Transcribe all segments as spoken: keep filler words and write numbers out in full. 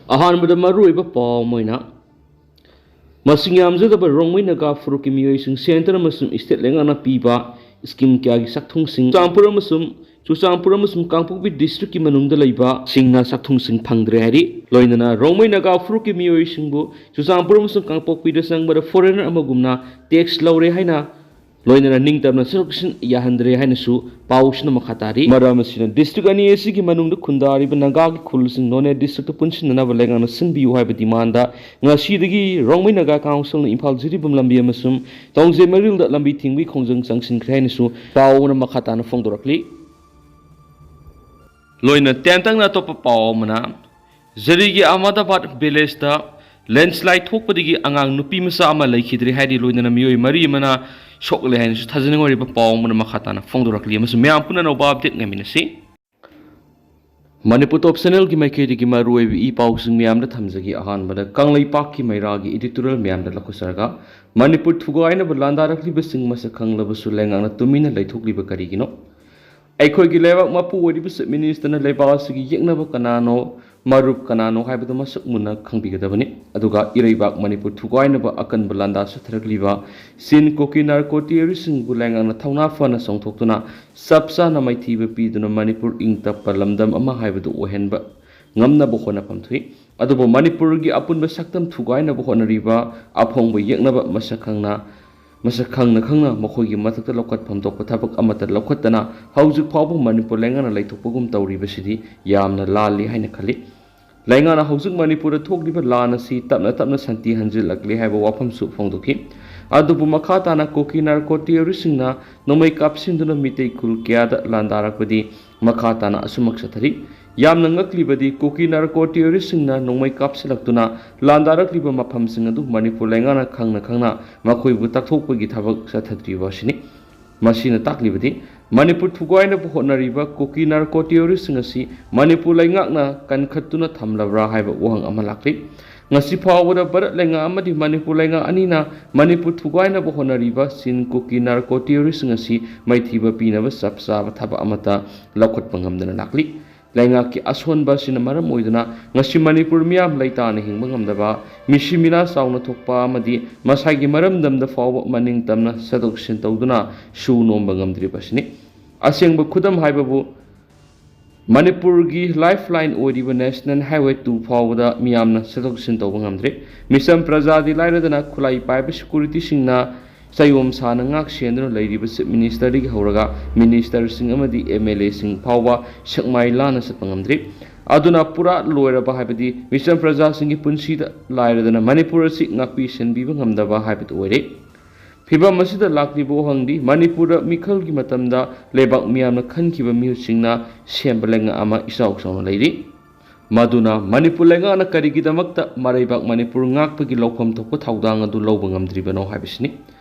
ꯑꯍꯥꯟꯕꯗ ꯃꯔꯨꯑꯣꯏꯕ ꯄꯥꯎ ꯑꯃ ꯑꯣꯏꯅ, ꯃꯁꯤꯡ ꯌꯥꯝꯖꯗꯕ ꯔꯣꯡꯃꯩ ꯅꯥꯒꯥ ꯐꯨꯔꯨꯞꯀꯤ ꯃꯤꯑꯣꯏꯁꯤꯡ ꯁꯦꯟꯇꯔ ꯑꯃꯁꯨꯡ ꯁ꯭ꯇꯦꯠ ꯂꯩꯉꯥꯛꯅ ꯄꯤꯕ ꯁ꯭ꯀꯤꯝ ꯀꯌꯥꯒꯤ ꯆꯥꯛꯊꯨꯡꯁꯤꯡ ꯆꯨꯔꯆꯥꯟꯄꯨꯔ ꯑꯃꯁꯨꯡ ꯆꯨꯔꯆꯥꯟꯄꯨꯔ ꯑꯃꯁꯨꯡ ꯀꯥꯡꯄꯣꯛꯄꯤ ꯗꯤꯁꯇ꯭ꯔꯤꯛꯀꯤ ꯃꯅꯨꯡꯗ ꯂꯩꯕꯁꯤꯡꯅ ꯆꯥꯛꯊꯨꯡꯁꯤꯡ ꯐꯪꯗ꯭ꯔꯦ ꯍꯥꯏꯔꯤ꯫ ꯂꯣꯏꯅꯅ ꯔꯣꯡꯃꯩ ꯅꯥꯒꯥ ꯐꯨꯔꯨꯞꯀꯤ ꯃꯤꯑꯣꯏꯁꯤꯡꯕꯨ ꯆꯨꯔꯆꯥꯟꯄꯨꯔ ꯑꯃꯁꯨꯡ ꯀꯥꯡꯄꯣꯛꯄꯤꯗ ꯆꯪꯕꯗ ꯐꯣꯔꯦꯅꯔ ꯑꯃꯒꯨꯝꯅ ꯇꯦꯛꯁ ꯂꯧꯔꯦ ꯍꯥꯏꯅ, ꯂꯣꯏꯅꯅ ꯅꯤꯡꯇꯝꯅ ꯆꯠꯊꯣꯛ ꯆꯠꯁꯤꯟ ꯌꯥꯍꯟꯗ꯭ꯔꯦ ꯍꯥꯏꯅꯁꯨ ꯄꯥꯎꯁꯤꯅ ꯃꯈꯥ ꯇꯥꯔꯤ꯫ ꯃꯔꯝ ꯑꯁꯤꯅ ꯗꯤꯁꯇ꯭ꯔꯤꯛ ꯑꯅꯤ ꯑꯁꯤꯒꯤ ꯃꯅꯨꯡꯗ ꯈꯨꯟꯗꯥꯔꯤꯕ ꯅꯥꯒꯥꯒꯤ ꯈꯨꯜꯁꯤꯡ ꯅꯣꯅꯦ ꯗꯤꯁꯇ꯭ꯔꯤꯛꯇ ꯄꯨꯟꯁꯤꯟꯅꯅꯕ ꯂꯩꯉꯥꯛꯅ ꯁꯤꯟꯕꯤꯌꯨ ꯍꯥꯏꯕ ꯗꯤꯃꯥꯟꯗ ꯉꯁꯤꯗꯒꯤ ꯔꯣꯡꯃꯩ ꯅꯥꯒꯥ ꯀꯥꯎꯟꯁꯤꯜꯅ ꯏꯝꯐꯥꯜ ꯖꯤꯔꯤꯕꯥꯝ ꯂꯝꯕꯤ ꯑꯃꯁꯨꯡ ꯇꯣꯡꯖꯩ ꯃꯔꯤꯜꯗ ꯂꯝꯕꯤ ꯊꯤꯡꯕꯒꯤ ꯈꯣꯡꯖꯪ ꯆꯪꯁꯤꯟꯈ꯭ꯔꯦ ꯍꯥꯏꯅꯁꯨ ꯄꯥꯎꯅ ꯃꯈꯥ ꯇꯥꯅ ꯐꯣꯡꯗꯣꯔꯛꯂꯤ꯫ ꯂꯣꯏꯅ ꯇꯦꯟꯇꯛꯅ ꯑꯇꯣꯞꯄ ꯄꯥꯎ ꯑꯃꯅ, ꯖꯔꯤꯒꯤ ꯑꯍꯃꯗꯥꯕꯥꯗ ꯚꯤꯂꯦꯖꯇ ꯂꯦꯟꯁꯂꯥꯏꯠ ꯊꯣꯛꯄꯗꯒꯤ ꯑꯉꯥꯡ ꯅꯨꯄꯤ ꯃꯆꯥ ꯑꯃ ꯂꯩꯈꯤꯗ꯭ꯔꯦ ꯍꯥꯏꯔꯤ꯫ ꯂꯣꯏꯅꯅ ꯃꯤꯑꯣꯏ ꯃꯔꯤ ꯑꯃꯅ ꯁꯣꯛꯂꯦ ꯍꯥꯏꯅꯁꯨ ꯊꯥꯖꯅꯤꯡꯉꯥꯏ ꯑꯣꯏꯔꯤꯕ ꯄꯥꯎ ꯑꯃꯅ ꯃꯈꯥ ꯇꯥꯅ ꯐꯣꯡꯗꯣꯔꯛꯂꯤ ꯑꯃꯁꯨꯡ ꯃꯌꯥꯝ ꯄꯨꯝꯅꯃꯛ ꯑꯞꯗꯦꯠ ꯉꯥꯏꯃꯤꯟꯅꯁꯤ꯫ ꯃꯅꯤꯄꯨꯔ ꯇꯣꯞ ꯆꯦꯅꯦꯜꯒꯤ ꯃꯥꯏꯀꯩꯗꯒꯤ ꯃꯔꯨꯑꯣꯏꯕ ꯏ ꯄꯥꯎꯁꯤꯡ ꯃꯌꯥꯝꯗ ꯊꯝꯖꯒꯦ꯫ ꯑꯍꯥꯟꯕꯗ ꯀꯪꯂꯩꯄꯥꯛꯀꯤ ꯃꯩꯔꯥꯒꯤ ꯏꯗꯤꯇꯣꯔꯤꯌꯦꯜ ꯃꯌꯥꯝꯗ ꯂꯧꯈꯠꯆꯔꯒ, ꯃꯅꯤꯄꯨꯔ ꯊꯨꯒꯥꯏꯅꯕ ꯂꯥꯟꯗꯥꯔꯛꯂꯤꯕꯁꯤꯡ ꯃꯁꯛ ꯈꯪꯂꯕꯁꯨ ꯂꯩꯉꯥꯛꯅ ꯇꯨꯃꯤꯟꯅ ꯂꯩꯊꯣꯛꯂꯤꯕ ꯀꯔꯤꯒꯤꯅꯣ? ꯑꯩꯈꯣꯏꯒꯤ ꯂꯩꯕꯥꯛ ꯃꯄꯨ ꯑꯣꯏꯔꯤꯕ ꯆꯤꯐ ꯃꯤꯅꯤꯁꯇꯔꯅ ꯂꯩꯕꯥꯛ ꯑꯁꯤꯒꯤ ꯌꯦꯛꯅꯕ ꯀꯅꯥꯅꯣ, ꯃꯔꯨꯞ ꯀꯅꯥꯅꯣ ꯍꯥꯏꯕꯗꯨ ꯃꯁꯛ ꯃꯨꯟꯅ ꯈꯪꯕꯤꯒꯗꯕꯅꯤ꯫ ꯑꯗꯨꯒ ꯏꯔꯩꯕꯥꯛ ꯃꯅꯤꯄꯨꯔ ꯊꯨꯒꯥꯏꯅꯕ ꯑꯀꯟꯕ ꯂꯥꯟꯗꯥ ꯆꯠꯊꯔꯛꯂꯤꯕ ꯆꯤꯟ ꯀꯨꯀꯤ ꯅꯥꯔꯀꯣ ꯇꯦꯔꯣꯔꯤꯁꯁꯤꯡꯕꯨ ꯂꯩꯉꯥꯛꯅ ꯊꯧꯅꯥ ꯐꯅ ꯆꯣꯡꯊꯣꯛꯇꯨꯅ ꯆꯞ ꯆꯥꯅ ꯃꯥꯏꯊꯤꯕ ꯄꯤꯗꯨꯅ ꯃꯅꯤꯄꯨꯔ ꯏꯪ ꯇꯞꯄ ꯂꯝꯗꯝ ꯑꯃ ꯍꯥꯏꯕꯗꯨ ꯑꯣꯏꯍꯟꯕ ꯉꯝꯅꯕ ꯍꯣꯠꯅꯐꯝ ꯊꯣꯛꯏ꯫ ꯑꯗꯨꯕꯨ ꯃꯅꯤꯄꯨꯔꯒꯤ ꯑꯄꯨꯟꯕ ꯁꯛꯇꯝ ꯊꯨꯒꯥꯏꯅꯕ ꯍꯣꯠꯅꯔꯤꯕ ꯑꯐꯣꯡꯕ ꯌꯦꯛꯅꯕ ꯃꯁꯛ ꯈꯪꯅ ꯃꯁꯛ ꯈꯪꯅ ꯈꯪꯅ ꯃꯈꯣꯏꯒꯤ ꯃꯊꯛꯇ ꯂꯧꯈꯠꯐꯝ ꯊꯣꯛꯄ ꯊꯕꯛ ꯑꯃꯠꯇ ꯂꯧꯈꯠꯇꯅ ꯍꯧꯖꯤꯛ ꯐꯥꯎꯕ ꯃꯅꯤꯄꯨꯔ ꯂꯩꯉꯥꯛꯅ ꯂꯩꯊꯣꯛꯄꯒꯨꯝ ꯇꯧꯔꯤꯕꯁꯤꯗꯤ ꯌꯥꯝꯅ ꯂꯥꯜꯂꯤ ꯍꯥꯏꯅ ꯈꯜꯂꯤ꯫ ꯂꯩꯉꯥꯛꯅ ꯍꯧꯖꯤꯛ ꯃꯅꯤꯄꯨꯔꯗ ꯊꯣꯛꯂꯤꯕ ꯂꯥꯟ ꯑꯁꯤ ꯇꯞꯅ ꯇꯞꯅ ꯁꯥꯟꯇꯤ ꯍꯟꯖꯤꯜꯂꯛꯂꯦ ꯍꯥꯏꯕ ꯋꯥꯐꯝꯁꯨ ꯐꯣꯡꯗꯣꯛꯈꯤ꯫ ꯑꯗꯨꯕꯨ ꯃꯈꯥ ꯇꯥꯅ ꯀꯨꯀꯤ ꯅꯥꯔꯀꯣ ꯇꯦꯔꯣꯔꯤꯁꯁꯤꯡꯅ ꯅꯣꯡꯃꯩ ꯀꯥꯞꯁꯤꯟꯗꯨꯅ ꯃꯤꯇꯩ ꯈꯨꯜ ꯀꯌꯥꯗ ꯂꯥꯟꯗꯥꯔꯛꯄꯗꯤ ꯃꯈꯥ ꯇꯥꯅ ꯑꯁꯨꯃꯛ ꯆꯠꯊꯔꯤ꯫ ꯌꯥꯝꯅ ꯉꯛꯂꯤꯕꯗꯤ ꯀꯨꯀꯤ ꯅꯥꯔꯀꯣ ꯇꯦꯔꯣꯔꯤꯁꯁꯤꯡꯅ ꯅꯣꯡꯃꯩ ꯀꯥꯞꯁꯤꯜꯂꯛꯇꯨꯅ ꯂꯥꯟꯗꯥꯔꯛꯂꯤꯕ ꯃꯐꯝꯁꯤꯡ ꯑꯗꯨ ꯃꯅꯤꯄꯨꯔ ꯂꯩꯉꯥꯛꯅ ꯈꯪꯅ ꯈꯪꯅ ꯃꯈꯣꯏꯕꯨ ꯇꯥꯛꯊꯣꯛꯄꯒꯤ ꯊꯕꯛ ꯆꯠꯊꯗ꯭ꯔꯤꯕ ꯑꯁꯤꯅꯤ꯫ ꯃꯁꯤꯅ ꯇꯥꯛꯂꯤꯕꯗꯤ ꯃꯅꯤꯄꯨꯔ ꯊꯨꯒꯥꯏꯅꯕ ꯍꯣꯠꯅꯔꯤꯕ ꯀꯨꯀꯤ ꯅꯥꯔꯀꯣ ꯇꯦꯔꯣꯔꯤꯁꯁꯤꯡ ꯑꯁꯤ ꯃꯅꯤꯄꯨꯔ ꯂꯩꯉꯥꯛꯅ ꯀꯟꯈꯠꯇꯨꯅ ꯊꯝꯂꯕ꯭ꯔꯥ ꯍꯥꯏꯕ ꯋꯥꯍꯪ ꯑꯃ ꯂꯥꯛꯂꯤ꯫ ꯉꯁꯤ ꯐꯥꯎꯕꯗ ꯚꯥꯔꯠ ꯂꯩꯉꯥꯛ ꯑꯃꯗꯤ ꯃꯅꯤꯄꯨꯔ ꯂꯩꯉꯥꯛ ꯑꯅꯤꯅ ꯃꯅꯤꯄꯨꯔ ꯊꯨꯒꯥꯏꯅꯕ ꯍꯣꯠꯅꯔꯤꯕ ꯆꯤꯟ ꯀꯨꯀꯤ ꯅꯥꯔꯀꯣ ꯇꯦꯔꯣꯔꯤꯁꯁꯤꯡ ꯑꯁꯤ ꯃꯥꯏꯊꯤꯕ ꯄꯤꯅꯕ ꯆꯞ ꯆꯥꯕ ꯊꯕꯛ ꯑꯃꯠꯇ ꯂꯧꯈꯠꯄ ꯉꯝꯗꯅ ꯂꯥꯛꯂꯤ꯫ ꯂꯩꯉꯥꯛꯀꯤ ꯑꯁꯣꯟꯕ ꯑꯁꯤꯅ ꯃꯔꯝ ꯑꯣꯏꯗꯨꯅ ꯉꯁꯤ ꯃꯅꯤꯄꯨꯔ ꯃꯤꯌꯥꯝ ꯂꯩꯇꯥꯅ ꯍꯤꯡꯕ ꯉꯝꯗꯕ, ꯃꯤꯁꯤ ꯃꯤꯅꯥ ꯆꯥꯎꯅ ꯊꯣꯛꯄ ꯑꯃꯗꯤ ꯃꯁꯥꯒꯤ ꯃꯔꯝꯗꯝꯗ ꯐꯥꯎꯕ ꯃꯅꯤꯡ ꯇꯝꯅ ꯆꯠꯊꯣꯛ ꯆꯠꯁꯤꯟ ꯇꯧꯗꯨꯅ ꯁꯨ ꯅꯣꯝꯕ ꯉꯝꯗ꯭ꯔꯤꯕ ꯑꯁꯤꯅꯤ꯫ ꯑꯁꯦꯡꯕ ꯈꯨꯗꯝ ꯍꯥꯏꯕꯕꯨ ꯃꯅꯤꯄꯨꯔꯒꯤ lifeline ꯑꯣꯏꯔꯤꯕ National Highway two ꯐꯥꯎꯕꯗ ꯃꯤꯌꯥꯝꯅ ꯆꯠꯊꯣꯛ ꯆꯠꯁꯤꯟ ꯇꯧꯕ ꯉꯝꯗ꯭ꯔꯦ꯫ ꯃꯤꯆꯝ ꯄ꯭ꯔꯖꯥꯗꯤ ꯂꯥꯏꯔꯗꯅ ꯈꯨꯠꯂꯥꯏ ꯄꯥꯏꯕ securityꯁꯤꯡꯅ ꯆꯌꯣꯝ ꯁꯥꯅ ꯉꯥꯛ ꯁꯦꯟꯗꯨꯅ ꯂꯩꯔꯤꯕ Chief Ministerꯗꯒꯤ ꯍꯧꯔꯒ ministerꯁꯤꯡ ꯑꯃꯗꯤ MLAꯁꯤꯡ ꯐꯥꯎꯕ ꯁꯦꯛꯃꯥꯏ ꯂꯥꯟꯅ ꯆꯠꯄ ꯉꯝꯗ꯭ꯔꯤ꯫ ꯑꯗꯨꯅ ꯄꯨꯔꯥ ꯂꯣꯏꯔꯕ ꯍꯥꯏꯕꯗꯤ ꯃꯤꯆꯝ ꯄ꯭ꯔꯖꯥꯁꯤꯡꯒꯤ ꯄꯨꯟꯁꯤꯗ ꯂꯥꯏꯔꯗꯅ ꯃꯅꯤꯄꯨꯔ ꯑꯁꯤ ꯉꯥꯛꯄꯤ ꯁꯦꯟꯕꯤꯕ ꯉꯝꯗꯕ ꯍꯥꯏꯕꯗꯨ ꯑꯣꯏꯔꯦ꯫ ꯐꯤꯚꯝ ꯑꯁꯤꯗ ꯂꯥꯛꯂꯤꯕ ꯋꯥꯍꯪꯗꯤ ꯃꯅꯤꯄꯨꯔꯗ ꯃꯤꯈꯜꯒꯤ ꯃꯇꯝꯗ ꯂꯩꯕꯥꯛ ꯃꯤꯌꯥꯝꯅ ꯈꯟꯈꯤꯕ ꯃꯤꯍꯨꯠꯁꯤꯡꯅ ꯁꯦꯝꯕ ꯂꯩꯉꯥꯛ ꯑꯃ ꯏꯆꯥꯎ ꯆꯥꯎꯅ ꯂꯩꯔꯤ꯫ ꯃꯗꯨꯅ ꯃꯅꯤꯄꯨꯔ ꯂꯩꯉꯥꯛꯅ ꯀꯔꯤꯒꯤꯗꯃꯛꯇ ꯃꯔꯩꯕꯥꯛ ꯃꯅꯤꯄꯨꯔ ꯉꯥꯛꯄꯒꯤ ꯂꯧꯐꯝ ꯊꯣꯛꯄ ꯊꯧꯗꯥꯡ ꯑꯗꯨ ꯂꯧꯕ ꯉꯝꯗ꯭ꯔꯤꯕꯅꯣ ꯍꯥꯏꯕꯁꯤꯅꯤ꯫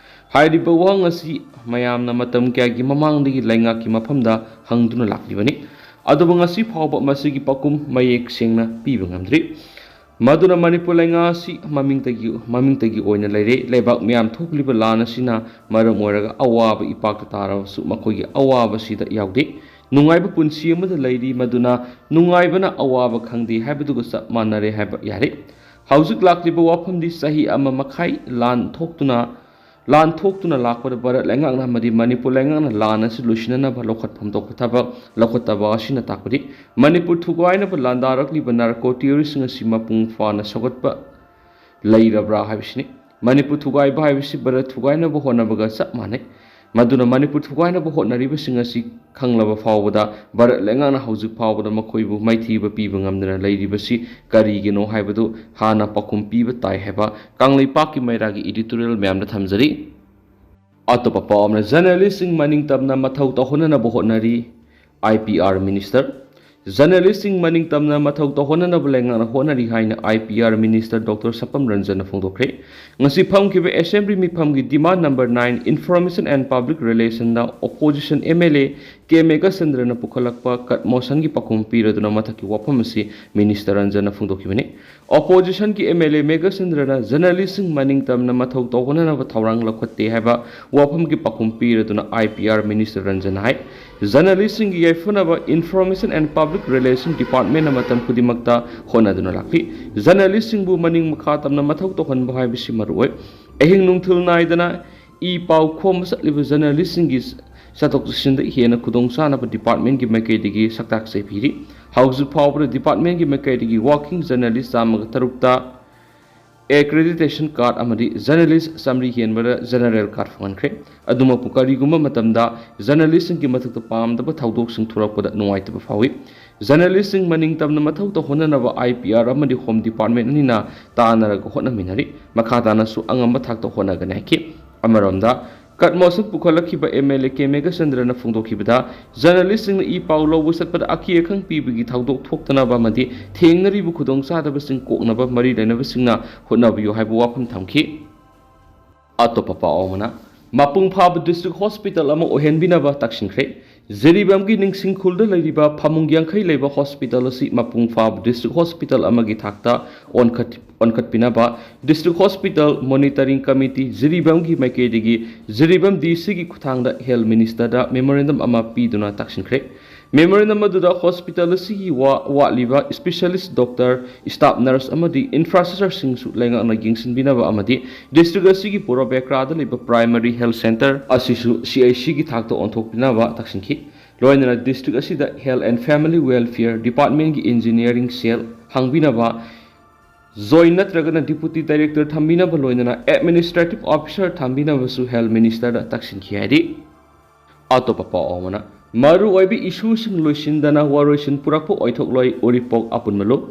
ꯍꯥꯏꯔꯤꯕ ꯋꯥꯍꯪ ꯑꯁꯤ ꯃꯌꯥꯝꯅ ꯃꯇꯝ ꯀꯌꯥꯒꯤ ꯃꯃꯥꯡꯗꯒꯤ ꯂꯩꯉꯥꯛꯀꯤ ꯃꯐꯝꯗ ꯍꯪꯗꯨꯅ ꯂꯥꯛꯂꯤꯕꯅꯤ꯫ ꯑꯗꯨꯕꯨ ꯉꯁꯤ ꯐꯥꯎꯕ ꯃꯁꯤꯒꯤ ꯄꯥꯎꯈꯨꯝ ꯃꯌꯦꯛ ꯁꯦꯡꯅ ꯄꯤꯕ ꯉꯝꯗ꯭ꯔꯤ꯫ ꯃꯗꯨꯅ ꯃꯅꯤꯄꯨꯔ ꯂꯩꯉꯥꯛ ꯑꯁꯤ ꯃꯃꯤꯡꯇꯒꯤ, ꯃꯃꯤꯡꯇꯒꯤ ꯑꯣꯏꯅ ꯂꯩꯔꯦ꯫ ꯂꯩꯕꯥꯛ ꯃꯤꯌꯥꯝ ꯊꯣꯛꯂꯤꯕ ꯂꯥꯟ ꯑꯁꯤꯅ ꯃꯔꯝ ꯑꯣꯏꯔꯒ ꯑꯋꯥꯕ ꯏꯄꯥꯛꯇ ꯇꯥꯔꯕꯁꯨ ꯃꯈꯣꯏꯒꯤ ꯑꯋꯥꯕꯁꯤꯗ ꯌꯥꯎꯗꯦ꯫ ꯅꯨꯡꯉꯥꯏꯕ ꯄꯨꯟꯁꯤ ꯑꯃꯗ ꯂꯩꯔꯤ, ꯃꯗꯨꯅ ꯅꯨꯡꯉꯥꯏꯕꯅ ꯑꯋꯥꯕ ꯈꯪꯗꯦ ꯍꯥꯏꯕꯗꯨꯒ ꯆꯞ ꯃꯥꯟꯅꯔꯦ ꯍꯥꯏꯕ ꯌꯥꯔꯦ꯫ ꯍꯧꯖꯤꯛ ꯂꯥꯛꯂꯤꯕ ꯋꯥꯐꯝꯗꯤ ꯆꯍꯤ ꯑꯃ ꯃꯈꯥꯏ ꯂꯥꯟ ꯊꯣꯛꯇꯨꯅ, ꯂꯥꯟ ꯊꯣꯛꯇꯨꯅ ꯂꯥꯛꯄꯗ ꯚꯥꯔꯠ ꯂꯩꯉꯥꯛꯅ ꯑꯃꯗꯤ ꯃꯅꯤꯄꯨꯔ ꯂꯩꯉꯥꯛꯅ ꯂꯥꯟ ꯑꯁꯤ ꯂꯣꯏꯁꯤꯟꯅꯅꯕ ꯂꯧꯈꯠꯐꯝ ꯊꯣꯛꯄ ꯊꯕꯛ ꯂꯧꯈꯠꯇꯕ ꯑꯁꯤꯅ ꯇꯥꯛꯄꯗꯤ ꯃꯅꯤꯄꯨꯔ ꯊꯨꯒꯥꯏꯅꯕ ꯂꯥꯟꯗꯥꯔꯛꯂꯤꯕ narco terroristꯁꯤꯡ ꯑꯁꯤ ꯃꯄꯨꯡ ꯐꯥꯅ ꯁꯧꯒꯠꯄ ꯂꯩꯔꯕ꯭ꯔꯥ ꯍꯥꯏꯕꯁꯤꯅꯤ꯫ ꯃꯅꯤꯄꯨꯔ ꯊꯨꯒꯥꯏꯕ ꯍꯥꯏꯕꯁꯤ ꯚꯥꯔꯠ ꯊꯨꯒꯥꯏꯅꯕ ꯍꯣꯠꯅꯕꯒ ꯆꯞ ꯃꯥꯟꯅꯩ꯫ ꯃꯗꯨꯅ ꯃꯅꯤꯄꯨꯔ ꯊꯨꯒꯥꯏꯅꯕ ꯍꯣꯠꯅꯔꯤꯕꯁꯤꯡ ꯑꯁꯤ ꯈꯪꯂꯕ ꯐꯥꯎꯕꯗ ꯚꯥꯔꯠ ꯂꯩꯉꯥꯛꯅ ꯍꯧꯖꯤꯛ ꯐꯥꯎꯕꯗ ꯃꯈꯣꯏꯕꯨ ꯃꯥꯏꯊꯤꯕ ꯄꯤꯕ ꯉꯝꯗꯅ ꯂꯩꯔꯤꯕꯁꯤ ꯀꯔꯤꯒꯤꯅꯣ ꯍꯥꯏꯕꯗꯨ ꯍꯥꯟꯅ ꯄꯥꯎꯈꯨꯝ ꯄꯤꯕ ꯇꯥꯏ ꯍꯥꯏꯕ ꯀꯪꯂꯩꯄꯥꯛꯀꯤ ꯃꯩꯔꯥꯒꯤ editorial ꯃꯌꯥꯝꯗ ꯊꯝꯖꯔꯤ꯫ ꯑꯇꯣꯞꯄ ꯄꯥꯎ ꯑꯃꯅ journalistꯁꯤꯡ ꯃꯅꯤꯡ ꯇꯝꯅ ꯃꯊꯧ ꯇꯧꯍꯟꯅꯅꯕ ꯍꯣꯠꯅꯔꯤ, I P R minister꯫ Journalistꯁꯤꯡ ꯃꯅꯤꯡ ꯇꯝꯅ ꯃꯊꯧ ꯇꯧꯍꯟꯅꯅꯕ ꯂꯩꯉꯥꯛꯅ ꯍꯣꯠꯅꯔꯤ ꯍꯥꯏꯅ I P R minister Doctor ꯁꯄꯝ ꯔꯟꯖꯟꯅ ꯐꯣꯡꯗꯣꯛꯈ꯭ꯔꯦ꯫ ꯉꯁꯤ ꯐꯝꯈꯤꯕ assembly ꯃꯤꯐꯝꯒꯤ demand number nine Information and Public Relationꯗ opposition M L A ꯀꯦ ꯃꯦꯘꯆꯟꯗ꯭ꯔꯅ ꯄꯨꯈꯠꯂꯛꯄ ꯀꯠ ꯃꯣꯁꯟꯒꯤ ꯄꯥꯎꯈꯨꯝ ꯄꯤꯔꯗꯨꯅ ꯃꯊꯛꯀꯤ ꯋꯥꯐꯝ ꯑꯁꯤ ꯃꯤꯅꯤꯁꯇꯔ ꯔꯟꯖꯟꯅ ꯐꯣꯡꯗꯣꯛꯈꯤꯕꯅꯤ꯫ ꯑꯣꯄꯣꯖꯤꯁꯟꯒꯤ ꯑꯦꯝ ꯑꯦꯜ ꯑꯦ ꯃꯦꯘꯆꯟꯗ꯭ꯔꯅ ꯖꯔꯅꯦꯂꯤꯁꯁꯤꯡ ꯃꯅꯤꯡ ꯇꯝꯅ ꯃꯊꯧ ꯇꯧꯍꯟꯅꯅꯕ ꯊꯧꯔꯥꯡ ꯂꯧꯈꯠꯇꯦ ꯍꯥꯏꯕ ꯋꯥꯐꯝꯒꯤ ꯄꯥꯎꯈꯨꯝ ꯄꯤꯔꯗꯨꯅ ꯑꯥꯏ ꯄꯤ ꯑꯥꯔ ꯃꯤꯅꯤꯁꯇꯔ ꯔꯟꯖꯟꯅ ꯍꯥꯏ, ꯖꯔꯅꯦꯂꯤꯁꯁꯤꯡꯒꯤ ꯌꯥꯏꯐꯅꯕ Information and Public Relation Departmentꯅ ꯃꯇꯝ ꯈꯨꯗꯤꯡꯃꯛꯇ ꯍꯣꯠꯅꯗꯨꯅ ꯂꯥꯛꯂꯤ꯫ ꯖꯔꯅꯦꯂꯤꯁꯁꯤꯡꯕꯨ ꯃꯅꯤꯡ ꯃꯈꯥ ꯇꯝꯅ ꯃꯊꯧ ꯇꯧꯍꯟꯕ ꯍꯥꯏꯕꯁꯤ ꯃꯔꯨꯑꯣꯏ꯫ ꯑꯍꯤꯡ ꯅꯨꯡꯊꯤꯜ ꯅꯥꯏꯗꯅ ꯏ ꯄꯥꯎ ꯈꯣꯝꯕ ꯆꯠꯂꯤꯕ ꯖꯔꯅꯦꯂꯤꯁꯁꯤꯡꯒꯤ ꯆꯠꯊꯣꯛ ꯆꯠꯁꯤꯟꯗ ꯍꯦꯟꯅ ꯈꯨꯗꯣꯡꯆꯥꯅꯕ ꯗꯤꯄꯥꯔꯠꯃꯦꯟꯒꯤ ꯃꯥꯏꯀꯩꯗꯒꯤ ꯁꯛꯇꯥꯛꯆꯩ ꯄꯤꯔꯤ꯫ ꯍꯧꯖꯤꯛ ꯐꯥꯎꯕꯗ ꯗꯤꯄꯥꯔꯠꯃꯦꯟꯒꯤ ꯃꯥꯏꯀꯩꯗꯒꯤ ꯋꯥꯔꯀꯤꯡ ꯖꯔꯅꯦꯂꯤꯁ ꯆꯥꯝꯃꯒ ꯇꯔꯨꯛꯇ ꯑꯦꯀ꯭ꯔꯦꯗꯤꯇꯦꯁꯟ ꯀꯥꯔꯗ ꯑꯃꯗꯤ ꯖꯔꯅꯦꯂꯤꯁ ꯆꯥꯃꯔꯤ ꯍꯦꯟꯕꯗ ꯖꯦꯅꯔꯦꯜ ꯀꯥꯔꯗ ꯐꯪꯍꯟꯈ꯭ꯔꯦ꯫ ꯑꯗꯨꯃꯛꯄꯨ ꯀꯔꯤꯒꯨꯝꯕ ꯃꯇꯝꯗ ꯖꯔꯅꯦꯂꯤꯁꯁꯤꯡꯒꯤ ꯃꯊꯛꯇ ꯄꯥꯝꯗꯕ ꯊꯧꯗꯣꯛꯁꯤꯡ ꯊꯣꯛꯂꯛꯄꯗ ꯅꯨꯡꯉꯥꯏꯇꯕ ꯐꯥꯎꯏ꯫ ꯖꯔꯅꯦꯂꯤꯁꯁꯤꯡ ꯃꯅꯤꯡ ꯇꯝꯅ ꯃꯊꯧ ꯇꯧꯍꯟꯅꯅꯕ ꯑꯥꯏ ꯄꯤ ꯑꯥꯔ ꯑꯃꯗꯤ ꯍꯣꯝ ꯗꯤꯄꯥꯔꯠꯃꯦꯟ ꯑꯅꯤꯅ ꯇꯥꯟꯅꯔꯒ ꯍꯣꯠꯅꯃꯤꯟꯅꯔꯤ꯫ ꯃꯈꯥ ꯇꯥꯅꯁꯨ ꯑꯉꯝꯕ ꯊꯥꯛꯇ ꯍꯣꯠꯅꯒꯅꯤ ꯍꯥꯏꯈꯤ꯫ ꯑꯃꯔꯣꯝꯗ, ꯀꯠ ꯃꯣꯁꯟ ꯄꯨꯈꯠꯂꯛꯈꯤꯕ ꯑꯦꯝ ꯑꯦꯜ ꯑꯦ ꯀꯦ ꯃꯦꯘꯆꯟꯗ꯭ꯔꯅ ꯐꯣꯡꯗꯣꯛꯈꯤꯕꯗ, ꯖꯔꯅꯦꯂꯤꯁꯁꯤꯡꯅ ꯏ ꯄꯥꯎ ꯂꯧꯕ ꯆꯠꯄꯗ ꯑꯀꯤ ꯑꯈꯪ ꯄꯤꯕꯒꯤ ꯊꯧꯗꯣꯛ ꯊꯣꯛꯇꯅꯕ ꯑꯃꯗꯤ ꯊꯦꯡꯅꯔꯤꯕ ꯈꯨꯗꯣꯡꯆꯥꯗꯕꯁꯤꯡ ꯀꯣꯛꯅꯕ ꯃꯔꯤ ꯂꯩꯅꯕꯁꯤꯡꯅ ꯍꯣꯠꯅꯕꯤꯌꯨ ꯍꯥꯏꯕ ꯋꯥꯐꯝ ꯊꯝꯈꯤ꯫ ꯑꯇꯣꯞꯄ ꯄꯥꯎ ꯑꯃꯅ, ꯃꯄꯨꯡ ꯐꯥꯕ ꯗꯤꯁꯇ꯭ꯔꯤꯛ ꯍꯣꯁꯄꯤꯇꯥꯜ ꯑꯃ ꯑꯣꯏꯍꯟꯕꯤꯅꯕ ꯇꯛꯁꯤꯟꯈ꯭ꯔꯦ꯫ ꯖꯤꯔꯤꯕꯥꯝꯒꯤ ꯅꯤꯡꯁꯤꯡ ꯈꯨꯜꯗ ꯂꯩꯔꯤꯕ ꯐꯃꯨꯡ ꯌꯥꯡꯈꯩ ꯂꯩꯕ ꯍꯣꯁꯄꯤꯇꯥꯜ ꯑꯁꯤ ꯃꯄꯨꯡ ꯐꯥꯕ ꯗꯤꯁꯇ꯭ꯔꯤꯛ ꯍꯣꯁꯄꯤꯇꯥꯜ ꯑꯃꯒꯤ ꯊꯥꯛꯇ ꯑꯣꯟꯈꯠ-, ꯑꯣꯟꯈꯠꯄꯤꯅꯕ ꯗꯤꯁꯇ꯭ꯔꯤꯛ ꯍꯣꯁꯄꯤꯇꯥꯜ ꯃꯣꯅꯤꯇꯔꯤꯡ ꯀꯃꯤꯇꯤ ꯖꯤꯔꯤꯕꯥꯝꯒꯤ ꯃꯥꯏꯀꯩꯗꯒꯤ ꯖꯤꯔꯤꯕꯥꯝ ꯗꯤ ꯁꯤꯒꯤ ꯈꯨꯠꯊꯥꯡꯗ ꯍꯦꯜꯊ ꯃꯤꯅꯤꯁꯇꯔꯗ ꯃꯦꯃꯣꯔꯦꯟꯗꯝ ꯑꯃ ꯄꯤꯗꯨꯅ ꯇꯛꯁꯤꯟꯈ꯭ꯔꯦ꯫ ꯃꯦꯃꯣꯔꯦꯟꯗꯝ ꯑꯗꯨꯗ ꯍꯣꯁꯄꯤꯇꯥꯜ ꯑꯁꯤꯒꯤ ꯋꯥ-, ꯋꯥꯠꯂꯤꯕ ꯏꯁꯄꯤꯁꯤꯌꯦꯂꯤꯁ ꯗꯣꯛꯇꯔ, ꯁ꯭ꯇꯥꯐ ꯅꯔꯁ ꯑꯃꯗꯤ ꯏꯟꯐ꯭ꯔꯥꯁ꯭ꯇ꯭ꯔꯛꯆꯔꯁꯤꯡꯁꯨ ꯂꯩꯉꯥꯛꯅ ꯌꯦꯡꯁꯤꯟꯕꯤꯅꯕ ꯑꯃꯗꯤ ꯗꯤꯁꯇ꯭ꯔꯤꯛ ꯑꯁꯤꯒꯤ ꯄꯨꯔꯕꯦꯀ꯭ꯔꯥꯗ ꯂꯩꯕ ꯄ꯭ꯔꯥꯏꯃꯥꯔꯤ ꯍꯦꯜꯊ ꯁꯦꯟꯇꯔ ꯑꯁꯤꯁꯨ ꯁꯤ ꯑꯥꯏ ꯁꯤꯒꯤ ꯊꯥꯛꯇ ꯑꯣꯟꯊꯣꯛꯄꯤꯅꯕ ꯇꯛꯁꯤꯟꯈꯤ꯫ ꯂꯣꯏꯅꯅ ꯗꯤꯁꯇ꯭ꯔꯤꯛ ꯑꯁꯤꯗ ꯍꯦꯜꯊ ꯑꯦꯟ ꯐꯦꯃꯤꯂꯤ ꯋꯦꯜꯐꯤꯌꯔ ꯗꯤꯄꯥꯔꯠꯃꯦꯟꯒꯤ ꯏꯟꯖꯤꯅꯤꯌꯔꯤꯡ ꯁꯦꯜ ꯍꯥꯡꯕꯤꯅꯕ, ꯖꯣꯏꯟ ꯅꯠꯇ꯭ꯔꯒꯅ ꯗꯤꯄꯨꯇꯤ ꯗꯥꯏꯔꯦꯛꯇꯔ ꯊꯝꯕꯤꯅꯕ, ꯂꯣꯏꯅꯅ ꯑꯦꯗꯃꯤꯅꯤꯁꯇ꯭ꯔꯦꯇꯤꯚ ꯑꯣꯐꯤꯁꯔ ꯊꯝꯕꯤꯅꯕꯁꯨ ꯍꯦꯜꯊ ꯃꯤꯅꯤꯁꯇꯔꯗ ꯇꯛꯁꯤꯟꯈꯤ ꯍꯥꯏꯔꯤ꯫ ꯑꯇꯣꯞꯄ ꯄꯥꯎ ꯑꯃꯅ, ꯃꯔꯨꯑꯣꯏꯕ ꯏꯁꯨꯁꯤꯡ ꯂꯣꯏꯁꯤꯟꯗꯅ ꯋꯥꯔꯣꯏꯁꯤꯟ ꯄꯨꯔꯛꯄ ꯑꯣꯏꯊꯣꯛꯂꯣꯏ, ꯎꯔꯤꯄꯣꯛ ꯑꯄꯨꯟꯕ ꯂꯨꯞ꯫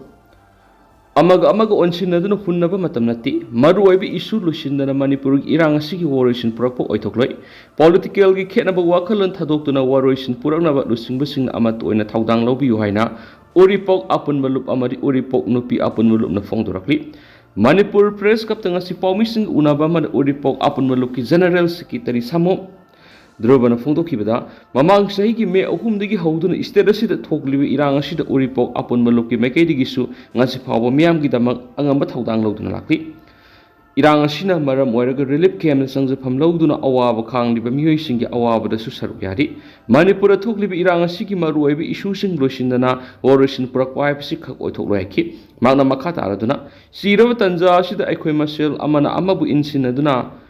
ꯑꯃꯒ ꯑꯃꯒ ꯑꯣꯟꯁꯤꯟꯅꯗꯨꯅ ꯍꯨꯟꯅꯕ ꯃꯇꯝ ꯅꯠꯇꯦ꯫ ꯃꯔꯨꯑꯣꯏꯕ ꯏꯁꯨ ꯂꯣꯏꯁꯤꯟꯗꯅ ꯃꯅꯤꯄꯨꯔꯒꯤ ꯏꯔꯥꯡ ꯑꯁꯤꯒꯤ ꯋꯥꯔꯣꯏꯁꯤꯟ ꯄꯨꯔꯛꯄ ꯑꯣꯏꯊꯣꯛꯂꯣꯏ꯫ ꯄꯣꯂꯤꯇꯤꯀꯦꯜꯒꯤ ꯈꯦꯠꯅꯕ ꯋꯥꯈꯜꯂꯣꯟ ꯊꯥꯗꯣꯛꯇꯨꯅ ꯋꯥꯔꯣꯏꯁꯤꯟ ꯄꯨꯔꯛꯅꯕ ꯂꯨꯆꯤꯡꯕꯁꯤꯡꯅ ꯑꯃꯠꯇ ꯑꯣꯏꯅ ꯊꯧꯗꯥꯡ ꯂꯧꯕꯤꯌꯨ ꯍꯥꯏꯅ ꯎꯔꯤꯄꯣꯛ ꯑꯄꯨꯟꯕ ꯂꯨꯞ ꯑꯃꯗꯤ ꯎꯔꯤꯄꯣꯛ ꯅꯨꯄꯤ ꯑꯄꯨꯟꯕ ꯂꯨꯞꯅ ꯐꯣꯡꯗꯣꯔꯛꯂꯤ꯫ ꯃꯅꯤꯄꯨꯔ ꯄ꯭ꯔꯦꯁ ꯀ꯭ꯂꯕꯇ ꯉꯁꯤ ꯄꯥꯎꯃꯤꯁꯤꯡ ꯎꯅꯕ ꯑꯃꯗ ꯎꯔꯤꯄꯣꯛ ꯑꯄꯨꯟꯕ ꯂꯨꯞꯀꯤ ꯖꯦꯅꯔꯦꯜ ꯁꯦꯀ꯭ꯔꯦꯇꯔꯤ ꯁꯥꯃꯨ ꯙ꯭ꯔꯨꯕꯅ ꯐꯣꯡꯗꯣꯛꯈꯤꯕꯗ, ꯃꯃꯥꯡ ꯆꯍꯤꯒꯤ ꯃꯦ ꯑꯍꯨꯝꯗꯒꯤ ꯍꯧꯗꯨꯅ ꯁ꯭ꯇꯦꯠ ꯑꯁꯤꯗ ꯊꯣꯛꯂꯤꯕ ꯏꯔꯥꯡ ꯑꯁꯤꯗ ꯎꯔꯤꯄꯣꯛ ꯑꯄꯨꯟꯕ ꯂꯨꯞꯀꯤ ꯃꯥꯏꯀꯩꯗꯒꯤꯁꯨ ꯉꯁꯤ ꯐꯥꯎꯕ ꯃꯤꯌꯥꯝꯒꯤꯗꯃꯛ ꯑꯉꯝꯕ ꯊꯧꯗꯥꯡ ꯂꯧꯗꯨꯅ ꯂꯥꯛꯂꯤ꯫ ꯏꯔꯥꯡ ꯑꯁꯤꯅ ꯃꯔꯝ ꯑꯣꯏꯔꯒ ꯔꯤꯂꯤꯐ ꯀꯦꯝꯞꯇ ꯆꯪꯖꯐꯝ ꯂꯧꯗꯨꯅ ꯑꯋꯥꯕ ꯈꯥꯡꯂꯤꯕ ꯃꯤꯑꯣꯏꯁꯤꯡꯒꯤ ꯑꯋꯥꯕꯗꯁꯨ ꯁꯔꯨꯛ ꯌꯥꯔꯤ꯫ ꯃꯅꯤꯄꯨꯔꯗ ꯊꯣꯛꯂꯤꯕ ꯏꯔꯥꯡ ꯑꯁꯤꯒꯤ ꯃꯔꯨꯑꯣꯏꯕ ꯏꯁꯨꯁꯤꯡ ꯂꯣꯏꯁꯤꯟꯗꯅ ꯋꯥꯔꯣꯏꯁꯤꯟ ꯄꯨꯔꯛꯄ ꯍꯥꯏꯕꯁꯤ ꯈꯛ ꯑꯣꯏꯊꯣꯛꯂꯣꯏ ꯍꯥꯏꯈꯤ꯫ ꯃꯍꯥꯛꯅ ꯃꯈꯥ ꯇꯥꯔꯗꯨꯅ, ꯆꯤꯔꯕ ꯇꯥꯟꯖꯥ ꯑꯁꯤꯗ ꯑꯩꯈꯣꯏ ꯃꯁꯦꯜ ꯑꯃꯅ ꯑꯃꯕꯨ ꯏꯟꯁꯤꯟꯅꯗꯨꯅ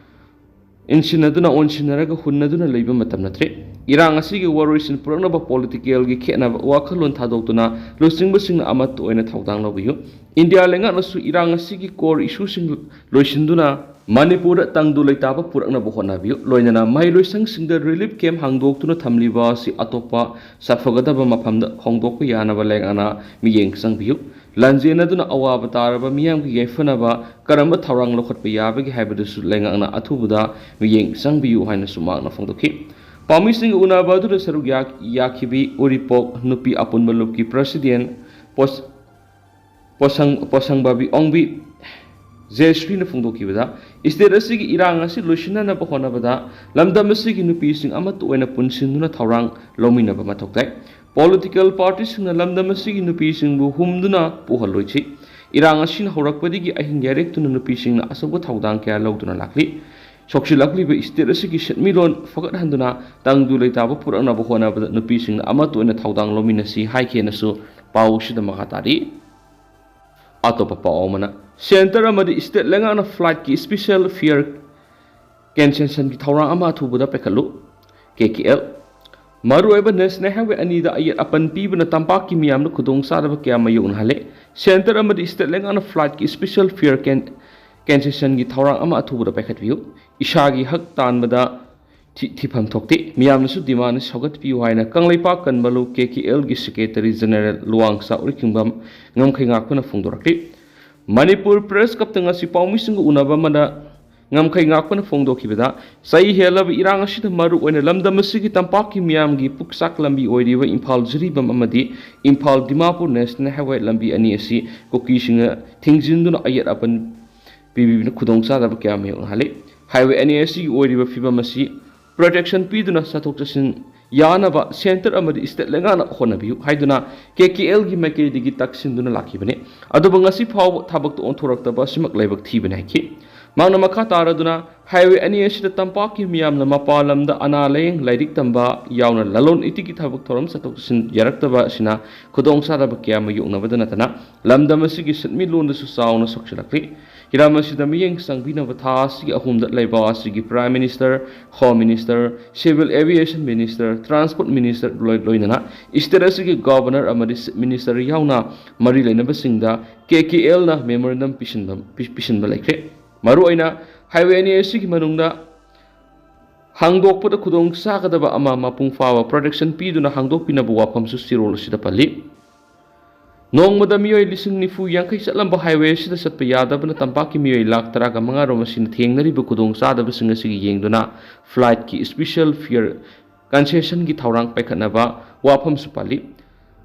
ꯏꯟꯁꯤꯟꯅꯗꯨꯅ, ꯑꯣꯟꯁꯤꯟꯅꯔꯒ ꯍꯨꯟꯅꯗꯨꯅ ꯂꯩꯕ ꯃꯇꯝ ꯅꯠꯇ꯭ꯔꯦ꯫ ꯏꯔꯥꯡ ꯑꯁꯤꯒꯤ ꯋꯥꯔꯣꯏꯁꯤꯟ ꯄꯨꯔꯛꯅꯕ ꯄꯣꯂꯤꯇꯤꯀꯦꯜꯒꯤ ꯈꯦꯠꯅꯕ ꯋꯥꯈꯜꯂꯣꯟ ꯊꯥꯗꯣꯛꯇꯨꯅ ꯂꯨꯆꯤꯡꯕꯁꯤꯡꯅ ꯑꯃꯠꯇ ꯑꯣꯏꯅ ꯊꯧꯗꯥꯡ ꯂꯧꯕꯤꯌꯨ꯫ ꯏꯟꯗꯤꯌꯥ ꯂꯩꯉꯥꯛꯅꯁꯨ ꯏꯔꯥꯡ ꯑꯁꯤꯒꯤ ꯀꯣꯔ ꯏꯁꯨꯁꯤꯡ ꯂꯣꯏꯁꯤꯟꯗꯨꯅ ꯃꯅꯤꯄꯨꯔꯗ ꯇꯪꯗꯨ ꯂꯩꯇꯥꯕ ꯄꯨꯔꯛꯅꯕ ꯍꯣꯠꯅꯕꯤꯌꯨ꯫ ꯂꯣꯏꯅꯅ ꯃꯍꯩꯂꯣꯏꯁꯪꯁꯤꯡꯗ ꯔꯤꯂꯤꯐ ꯀꯦꯝꯞ ꯍꯥꯡꯗꯣꯛꯇꯨꯅ ꯊꯝꯂꯤꯕ ꯑꯁꯤ ꯑꯇꯣꯞꯄ ꯁꯥꯐꯒꯗꯕ ꯃꯐꯝꯗ ꯍꯣꯡꯗꯣꯛꯄ ꯌꯥꯅꯕ ꯂꯩꯉꯥꯛꯅ ꯃꯤꯠꯌꯦꯡ ꯆꯪꯕꯤꯌꯨ꯫ ꯂꯥꯟꯖꯦꯟꯅꯗꯨꯅ ꯑꯋꯥꯕ ꯇꯥꯔꯕ ꯃꯤꯌꯥꯝꯒꯤ ꯌꯥꯏꯐꯅꯕ ꯀꯔꯝꯕ ꯊꯧꯔꯥꯡ ꯂꯧꯈꯠꯄ ꯌꯥꯕꯒꯦ ꯍꯥꯏꯕꯗꯨꯁꯨ ꯂꯩꯉꯥꯛꯅ ꯑꯊꯨꯕꯗ ꯃꯤꯠꯌꯦꯡ ꯆꯪꯕꯤꯌꯨ ꯍꯥꯏꯅꯁꯨ ꯃꯍꯥꯛꯅ ꯐꯣꯡꯗꯣꯛꯈꯤ꯫ ꯄꯥꯎꯃꯤꯁꯤꯡꯒ ꯎꯅꯕ ꯑꯗꯨꯗ ꯁꯔꯨꯛ ꯌꯥ-, ꯌꯥꯈꯤꯕꯤ ꯎꯔꯤꯄꯣꯛ ꯅꯨꯄꯤ ꯑꯄꯨꯟꯕ ꯂꯨꯞꯀꯤ ꯄ꯭ꯔꯁꯤꯗꯦꯟ ꯄꯣꯁ-, ꯄꯣꯁꯪ-, ꯄꯣꯁꯪꯕꯥꯕꯤ ꯑꯣꯡꯕꯤ ꯖꯌꯁ꯭ꯔꯤꯅ ꯐꯣꯡꯗꯣꯛꯈꯤꯕꯗ, ꯁ꯭ꯇꯦꯠ ꯑꯁꯤꯒꯤ ꯏꯔꯥꯡ ꯑꯁꯤ ꯂꯣꯏꯁꯤꯟꯅꯅꯕ ꯍꯣꯠꯅꯕꯗ ꯂꯝꯗꯝ ꯑꯁꯤꯒꯤ ꯅꯨꯄꯤꯁꯤꯡ ꯑꯃꯠꯇ ꯑꯣꯏꯅ ꯄꯨꯟꯁꯤꯟꯗꯨꯅ ꯊꯧꯔꯥꯡ ꯂꯧꯃꯤꯟꯅꯕ ꯃꯊꯧ ꯇꯥꯏ꯫ ꯄꯣꯂꯤꯇꯤꯀꯦꯜ ꯄꯥꯔꯇꯤꯁꯤꯡꯅ ꯂꯝꯗꯝ ꯑꯁꯤꯒꯤ ꯅꯨꯄꯤꯁꯤꯡꯕꯨ ꯍꯨꯝꯗꯨꯅ ꯄꯨꯍꯜꯂꯣꯏꯁꯤ꯫ ꯏꯔꯥꯡ ꯑꯁꯤꯅ ꯍꯧꯔꯛꯄꯗꯒꯤ ꯑꯍꯤꯡ ꯌꯥꯔꯦꯛꯇꯨꯅ ꯅꯨꯄꯤꯁꯤꯡꯅ ꯑꯆꯧꯕ ꯊꯧꯗꯥꯡ ꯀꯌꯥ ꯂꯧꯗꯨꯅ ꯂꯥꯛꯂꯤ꯫ ꯁꯣꯛꯆꯤꯜꯂꯛꯂꯤꯕ ꯁ꯭ꯇꯦꯠ ꯑꯁꯤꯒꯤ ꯁꯦꯟꯃꯤꯠꯂꯣꯟ ꯐꯒꯠꯍꯟꯗꯨꯅ ꯇꯪꯗꯨ ꯂꯩꯇꯥꯕ ꯄꯨꯔꯛꯅꯕ ꯍꯣꯠꯅꯕꯗ ꯅꯨꯄꯤꯁꯤꯡꯅ ꯑꯃꯠꯇ ꯑꯣꯏꯅ ꯊꯧꯗꯥꯡ ꯂꯧꯃꯤꯟꯅꯁꯤ ꯍꯥꯏꯈꯤꯅꯁꯨ ꯄꯥꯎ ꯑꯁꯤꯗ ꯃꯈꯥ ꯇꯥꯔꯤ꯫ ꯑꯇꯣꯞꯄ ꯄꯥꯎ ꯑꯃꯅ, ꯁꯦꯟꯇꯔ ꯑꯃꯗꯤ ꯁ꯭ꯇꯦꯠ ꯂꯩꯉꯥꯛꯅ ꯐ꯭ꯂꯥꯏꯠꯀꯤ ꯁ꯭ꯄꯤꯁꯦꯜ ꯐꯤꯌꯔ ꯀꯦꯟꯁꯦꯁꯟꯒꯤ ꯊꯧꯔꯥꯡ ꯑꯃ ꯑꯊꯨꯕꯗ ꯄꯥꯏꯈꯠꯂꯨ꯫ ꯀꯦ ꯀꯦ ꯑꯦꯜ꯫ ꯃꯔꯨꯑꯣꯏꯕ ꯅꯦꯁꯅꯦꯜ ꯍꯥꯏꯋꯦ ꯑꯅꯤꯗ ꯑꯌꯦꯠ ꯑꯄꯟ ꯄꯤꯕꯅ ꯇꯝꯄꯥꯛꯀꯤ ꯃꯤꯌꯥꯝꯅ ꯈꯨꯗꯣꯡꯆꯥꯗꯕ ꯀꯌꯥ ꯃꯥꯌꯣꯛꯅꯍꯜꯂꯦ꯫ ꯁꯦꯟꯇꯔ ꯑꯃꯗꯤ ꯁ꯭ꯇꯦꯠ ꯂꯩꯉꯥꯛꯅ ꯐ꯭ꯂꯥꯏꯠꯀꯤ ꯁ꯭ꯄꯤꯁꯦꯜ ꯐꯤꯌꯔ ꯀꯦꯟ-, ꯀꯦꯟꯁꯦꯁꯟꯒꯤ ꯊꯧꯔꯥꯡ ꯑꯃ ꯑꯊꯨꯕꯗ ꯄꯥꯏꯈꯠꯄꯤꯌꯨ꯫ ꯏꯁꯥꯒꯤ ꯍꯛ ꯇꯥꯟꯕꯗ ꯊꯤ-, ꯊꯤꯐꯝ ꯊꯣꯛꯇꯦ꯫ ꯃꯤꯌꯥꯝꯅꯁꯨ ꯗꯤꯃꯥꯟ ꯑꯁꯤ ꯁꯧꯒꯠꯄꯤꯌꯨ ꯍꯥꯏꯅ ꯀꯪꯂꯩꯄꯥꯛ ꯀꯟꯕꯂꯨ ꯀꯦ ꯀꯦ ꯑꯦꯜꯒꯤ ꯁꯦꯀ꯭ꯔꯦꯇꯔꯤ ꯖꯦꯅꯦꯔꯦꯜ ꯂꯨꯋꯥꯡꯆꯥ ꯎꯔꯤꯈꯤꯡꯕꯝ ꯉꯝꯈꯩ ꯉꯥꯛꯄꯅ ꯐꯣꯡꯗꯣꯔꯛꯂꯤ꯫ ꯃꯅꯤꯄꯨꯔ ꯄ꯭ꯔꯦꯁ ꯀ꯭ꯂꯕꯇ ꯉꯁꯤ ꯄꯥꯎꯃꯤꯁꯤꯡꯒ ꯎꯅꯕ ꯑꯃꯗ ꯉꯝꯈꯩ ꯉꯥꯛꯄꯅ ꯐꯣꯡꯗꯣꯛꯈꯤꯕꯗ, ꯆꯍꯤ ꯍꯦꯜꯂꯕ ꯏꯔꯥꯡ ꯑꯁꯤꯗ ꯃꯔꯨ ꯑꯣꯏꯅ ꯂꯝꯗꯝ ꯑꯁꯤꯒꯤ ꯇꯝꯄꯥꯛꯀꯤ ꯃꯤꯌꯥꯝꯒꯤ ꯄꯨꯛꯆꯥꯛ ꯂꯝꯕꯤ ꯑꯣꯏꯔꯤꯕ ꯏꯝꯐꯥꯜ ꯖꯤꯔꯤꯕꯥꯝ ꯑꯃꯗꯤ ꯏꯝꯐꯥꯜ ꯗꯤꯃꯥꯄꯨꯔ ꯅꯦꯁꯅꯦꯜ ꯍꯥꯏꯋꯦ ꯂꯝꯕꯤ ꯑꯅꯤ ꯑꯁꯤ ꯀꯨꯀꯤꯁꯤꯡꯅ ꯊꯤꯡꯖꯤꯟꯗꯨꯅ ꯑꯌꯦꯠ ꯑꯄꯟ ꯄꯤꯕꯤꯕꯅ ꯈꯨꯗꯣꯡꯆꯥꯗꯕ ꯀꯌꯥ ꯃꯥꯌꯣꯛꯅꯍꯜꯂꯤ꯫ ꯍꯥꯏꯋꯦ ꯑꯅꯤ ꯑꯁꯤꯒꯤ ꯑꯣꯏꯔꯤꯕ ꯐꯤꯕꯝ ꯑꯁꯤ ꯄ꯭ꯔꯣꯇꯦꯛꯁꯟ ꯄꯤꯗꯨꯅ ꯆꯠꯊꯣꯛ ꯆꯠꯁꯤꯟ ꯌꯥꯅꯕ ꯁꯦꯟꯇꯔ ꯑꯃꯗꯤ ꯁ꯭ꯇꯦꯠ ꯂꯩꯉꯥꯛꯅ ꯍꯣꯠꯅꯕꯤꯌꯨ ꯍꯥꯏꯗꯨꯅ ꯀꯦ ꯀꯦ ꯑꯦꯜꯒꯤ ꯃꯥꯏꯀꯩꯗꯒꯤ ꯇꯛꯁꯤꯟꯗꯨꯅ ꯂꯥꯛꯈꯤꯕꯅꯤ꯫ ꯑꯗꯨꯕꯨ ꯉꯁꯤ ꯐꯥꯎꯕ ꯊꯕꯛꯇ ꯑꯣꯟꯊꯣꯔꯛꯇꯕ ꯑꯁꯤꯃꯛ ꯂꯥꯏꯕꯛ ꯊꯤꯕꯅꯤ ꯍꯥꯏꯈꯤ꯫ ꯃꯍꯥꯛꯅ ꯃꯈꯥ ꯇꯥꯔꯗꯨꯅ, ꯍꯥꯏꯋꯦ ꯑꯅꯤ ꯑꯁꯤꯗ ꯇꯝꯄꯥꯛꯀꯤ ꯃꯤꯌꯥꯝꯅ ꯃꯄꯥꯟ ꯂꯝꯗ ꯑꯅꯥ ꯂꯥꯌꯦꯡ, ꯂꯥꯏꯔꯤꯛ ꯇꯝꯕ ꯌꯥꯎꯅ ꯂꯂꯣꯟ ꯏꯇꯤꯛꯀꯤ ꯊꯕꯛ ꯊꯧꯔꯝ ꯆꯠꯊꯣꯛ ꯆꯠꯁꯤꯟ ꯌꯥꯔꯛꯇꯕ ꯑꯁꯤꯅ ꯈꯨꯗꯣꯡꯆꯥꯗꯕ ꯀꯌꯥ ꯑꯃ ꯌꯣꯛꯅꯕꯗ ꯅꯠꯇꯅ ꯂꯝꯗꯝ ꯑꯁꯤꯒꯤ ꯁꯦꯟꯃꯤꯠꯂꯣꯟꯗꯁꯨ ꯆꯥꯎꯅ ꯁꯣꯛꯆꯤꯜꯂꯛꯂꯤ꯫ ꯍꯤꯔꯝ ꯑꯁꯤꯗ ꯃꯤꯠꯌꯦꯡ ꯆꯪꯕꯤꯅꯕ ꯊꯥ ꯑꯁꯤꯒꯤ ꯑꯍꯨꯝꯗ ꯂꯩꯕꯥꯛ ꯑꯁꯤꯒꯤ Prime Minister, Home Minister, Civil Aviation Minister, Transport Minister ꯂꯣꯏ-, ꯂꯣꯏꯅꯅ ꯁ꯭ꯇꯦꯠ ꯑꯁꯤꯒꯤ Governor ꯑꯃꯗꯤ Chief Minister ꯌꯥꯎꯅ ꯃꯔꯤ ꯂꯩꯅꯕꯁꯤꯡꯗ ꯀꯦ ꯀꯦ ꯑꯦꯜꯅ memorandum ꯄꯤꯁꯤꯟꯕ, ꯄꯤ-, ꯄꯤꯁꯤꯟꯕ ꯂꯩꯈ꯭ꯔꯦ꯫ ꯃꯔꯨꯑꯣꯏꯅ ꯍꯥꯏꯋꯦ ꯑꯅꯤ ꯑꯁꯤꯒꯤ ꯃꯅꯨꯡꯗ ꯍꯥꯡꯗꯣꯛꯄꯗ ꯈꯨꯗꯣꯡ ꯆꯥꯒꯗꯕ ꯑꯃ ꯃꯄꯨꯡ ꯐꯥꯕ protection ꯄꯤꯗꯨꯅ ꯍꯥꯡꯗꯣꯛꯄꯤꯅꯕ ꯋꯥꯐꯝꯁꯨ ꯆꯦꯔꯣꯜ ꯑꯁꯤꯗ ꯄꯜꯂꯤ꯫ ꯅꯣꯡꯃꯗ ꯃꯤꯑꯣꯏ ꯂꯤꯁꯤꯡ ꯅꯤꯐꯨ ꯌꯥꯡꯈꯩ ꯆꯠꯂꯝꯕ ꯍꯥꯏꯋꯦ ꯑꯁꯤꯗ ꯆꯠꯄ ꯌꯥꯗꯕꯅ ꯇꯝꯄꯥꯛꯀꯤ ꯃꯤꯑꯣꯏ ꯂꯥꯈ ꯇꯔꯥꯒ ꯃꯉꯥ ꯔꯣꯝ ꯑꯁꯤꯅ ꯊꯦꯡꯅꯔꯤꯕ ꯈꯨꯗꯣꯡꯆꯥꯗꯕꯁꯤꯡ ꯑꯁꯤꯒꯤ ꯌꯦꯡꯗꯨꯅ flightꯀꯤ special fare concessionꯒꯤ ꯊꯧꯔꯥꯡ ꯄꯥꯏꯈꯠꯅꯕ ꯋꯥꯐꯝꯁꯨ ꯄꯜꯂꯤ꯫